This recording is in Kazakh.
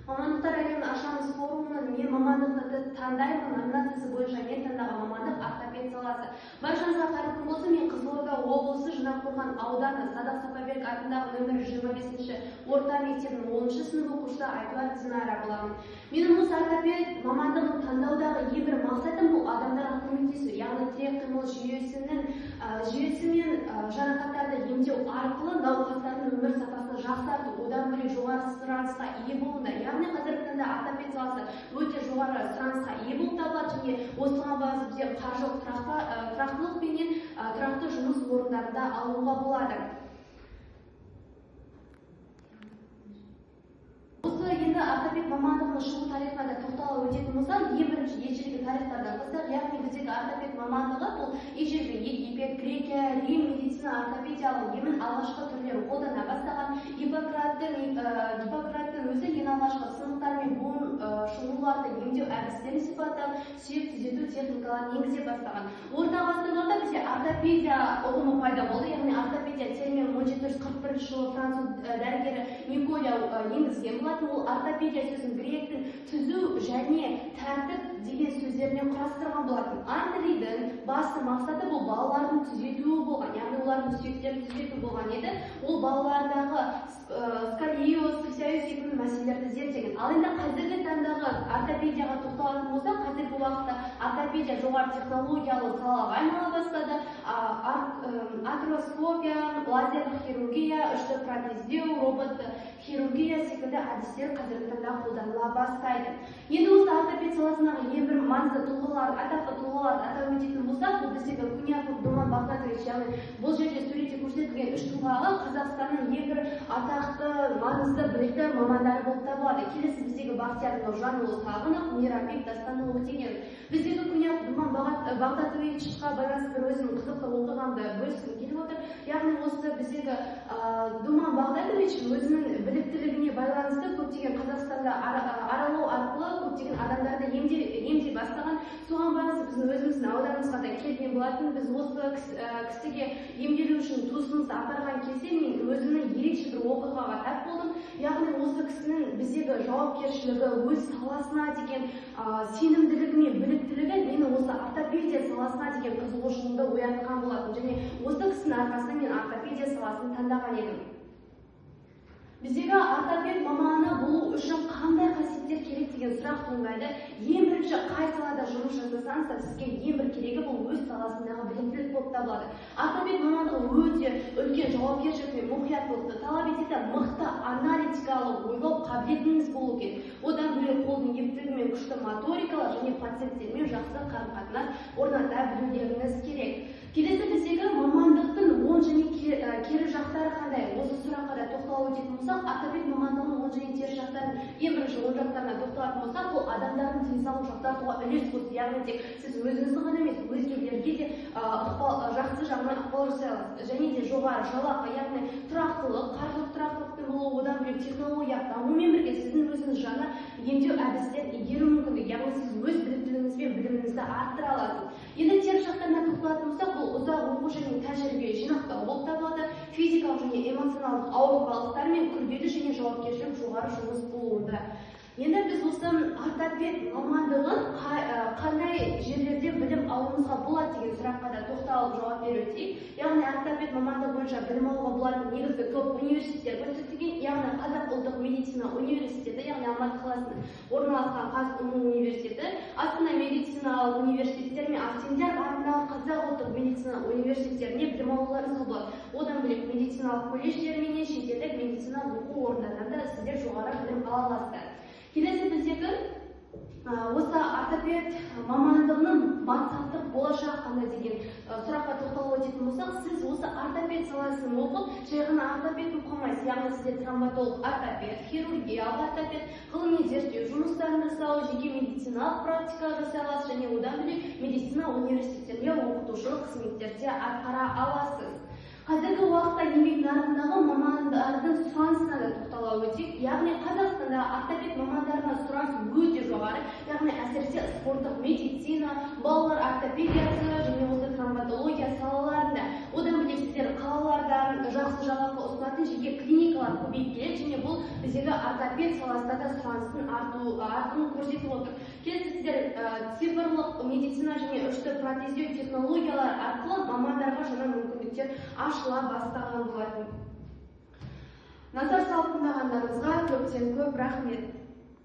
Мамандықтар әлемін ашамыз форумының «Мен мамандықты таңдаймын» номинациясы бойынша мен таңдаған мамандық — ортопед саласы. Баршаңызға қайырлы күн болсын! Мен Қызылорда облысы, Жаңақорған ауданы, Садық Сапарбек атындағы нөмірі 25-ші орта мектебінің 10-сынып оқушысы Айтуар Динара боламын. Менің осы ортопед мамандығын таңдаудағы ең бір мақсатым — бұл адамдарға көмектесу, яғни тірек қимыл жүйесі мен жарақаттарды емдеу арқылы науқастардың өмір сапасын жақсарту, одан бөлек жоғары сұранысқа ие болуында. Яғни қазіргі таңда ортопед саласы өте жоғары сұранысқа ие болып табылады және осыған байланысты бізде қаржылық тұрақтылық пенен тұрақты жұмыс орындарында алуға болады. Осы енді ортопед мамандығының шығу тарихына да тоқтала өтетін болсақ, ең бірінші ежелгі тарихтардан бастайық. Яғни біздегі ортопед мамандығы бұл ежелгі Египет, Грекия, Рим медицина ортопедиялық емін алғашқы түрлерін қолдана бастаған. Гиппократтың өзі ең алғашқы сынықтар мен буын шынығуларды емдеу әдістерін сипаттап, сүйек түзету техникаларын енгізе бастаған. Орта ғасырларда бізде ортопедия ұғымы пайда болды. Яғни ортопедия терминін 1741 жылы француз дәрігері Николя енгізген болатын. Ол ортопедия сөзін гректің түзу және тәртіп деген сөздерінен құрастырған болатын. Андридің басты мақсаты бұл балалардың түзетуі болған, яғни олардың сүйектерін түзету болған еді. Ол балалардағы сколиоз, сифоз секілді мәселелерді зерттеген. Ал енді қазіргі таңдағы ортопедияға тоқталатын болсақ, қазіргі уақытта ортопедия жоғары технологиялы салаға айнала бастады. Артроскопия, лазерлік хирургия, 3D протездеу, роботты хирургия секілді әдістер қазіргі таңда қолданыла бастайды. Енді осы ортопед саласындағы ең бір маңызды тұлғалар, атақты тұлғаларды атап өтетін болсақ, бұл біздегі Куняфов Думан Бағдатович. Яғни бұл жерде суретте көрсетілген үш тұлғаға Қазақстанның ең бір атақты, маңызды, білікті мамандары болып табылады. Келесі біздегі Бақтияр Нұржанұлы Сағынов, Мейрамбек Дастанұлы Өтегенов. Біздегі Куняфов Думан Бағдатовичқа байланысты бір өзімнің қызықты оқиғамды бөліскім келіп отыр. Яғни осы біздегі Думан Бағдатович өзінің біліктілігіне байланысты көптеген Қазақстанда аралау арқылы көптеген адамдарды емдей бастаған. Соған байланысты біздің өзіміздің ауданымызға да келген болатын. Біз осы кісіге емделу үшін туысымызды апарған кезде мен өзімнің ерекше бір оқиғаға тап болдым. Яғни осы кісінің біздегі жауапкершілігі, өз саласына деген сенімділігі мен біліктілігі мені осы ортопедия саласына деген қызығушылығымды оятқан болатын және осы кісінің арқасында мен ортопедия саласын таңдаған едім. Біздегі ортопед маманы болу үшін қандай қасиеттер керек деген сұрақ туындайды. Ең бірінші, қай салада жұмыс жасасаңыз да, сізге ең бір керегі бұл өз саласындағы біліктілік болып табылады. Ортопед мамандығы өте үлкен жауапкершілік пен мұқияттылықты талап етеді. Мықты аналитикалық ойлау қабілетіңіз болу керек. Одан бөлек қолдың ептілігі мен күшті моторикалық және пациенттермен жақсы қарым қатынас орната білулеріңіз керек. Келесі біздегі мамандықтың оң және кері жақтары қандай? Осы сұраққа да тоқталып өтетін болсақ, ортопед мамандығының оң және теріс жақтарын, ең бірінші оң жақтарына тоқталатын болсақ, бұл адамдардың денсаулығын жақсартуға үлес қосу. Яғни тек сіз өзіңіздің ғана емес, өзгелерге де ықпал, жақсы жағынан ықпал жасай аласыз. Және де жоғары жалақы, яғни тұрақтылық, қаржылық тұрақтылықтың болуы. Одан бөлек технологиялық дамумен бірге сіздің өзіңіз жаңа емдеу әдістерін игеру мүмкіндігі, яғни сіз өз біліктілігіңіз бен біліміңізді арттыра аласыз. Енді теріс жақтарына тоқталатын болсақ, бұл ұзақ оқу және тәжірибе жинақтау болып табылады, физикалық және эмоционалдық ауыртпалықтар мен күрделі және жауапкершілік жоғары жұмыс болуында. Енді біз осы ортопед мамандығын қандай жерлерде білім алуымызға болады деген сұраққа да тоқталып жауап беріп өтейік. Яғни ортопед мамандығы бойынша білім алуға болатын негізгі топ университеттер көрсетілген. Яғни Қазақ ұлттық медицина университеті, яғни Алматы қаласында орналасқан ҚазҰМУ университеті, Астана медициналық университеттері мен Асфендияров атындағы Қазақ ұлттық медицина университеттеріне білім алуларыңызға болады. Одан бөлек медициналық колледждер менен шетелдік медициналық оқу орындарынан да сіздер жоғары білім ала аласыздар. Келесі біздегі осы ортопед мамандығының мансаптық болашағы қандай деген сұраққа тоқталып өтетін болсақ, сіз осы ортопед саласын оқып, жай ғана ортопед болып қалмайсыз. Яғни сізде травматолог ортопед, хирургиялық ортопед, ғылыми зерттеу жұмыстарын жасау, жеке медициналық практика жасай аласыз және одан бөлек медицина университеттерінде оқытушылық қызметтерде атқара аласыз. Қазіргі уақытта еңбек нарығындағы мамандардың сұранысына да тоқтала өтейік. Яғни Қазақстанда ортопед мамандарына сұраныс өте жоғары. Яғни әсіресе спорттық медицина, балалар ортопедиясы және осы травматология салаларында. Одан бөлек сіздер қалаларда жақсы жалақы ұсынатын қолданатын жеке клиникалар көбейіп келеді және бұл біздегі ортопед саласында да сұраныстың артуын көрсетіп отыр. Келесі сіздер цифрлық медицина және 3D протездеу технологиялары арқылы мамандарға жаңа мүмкіндіктер ашыла бастаған болатын. Назар салып тыңдағандарыңызға көптен көп рахмет.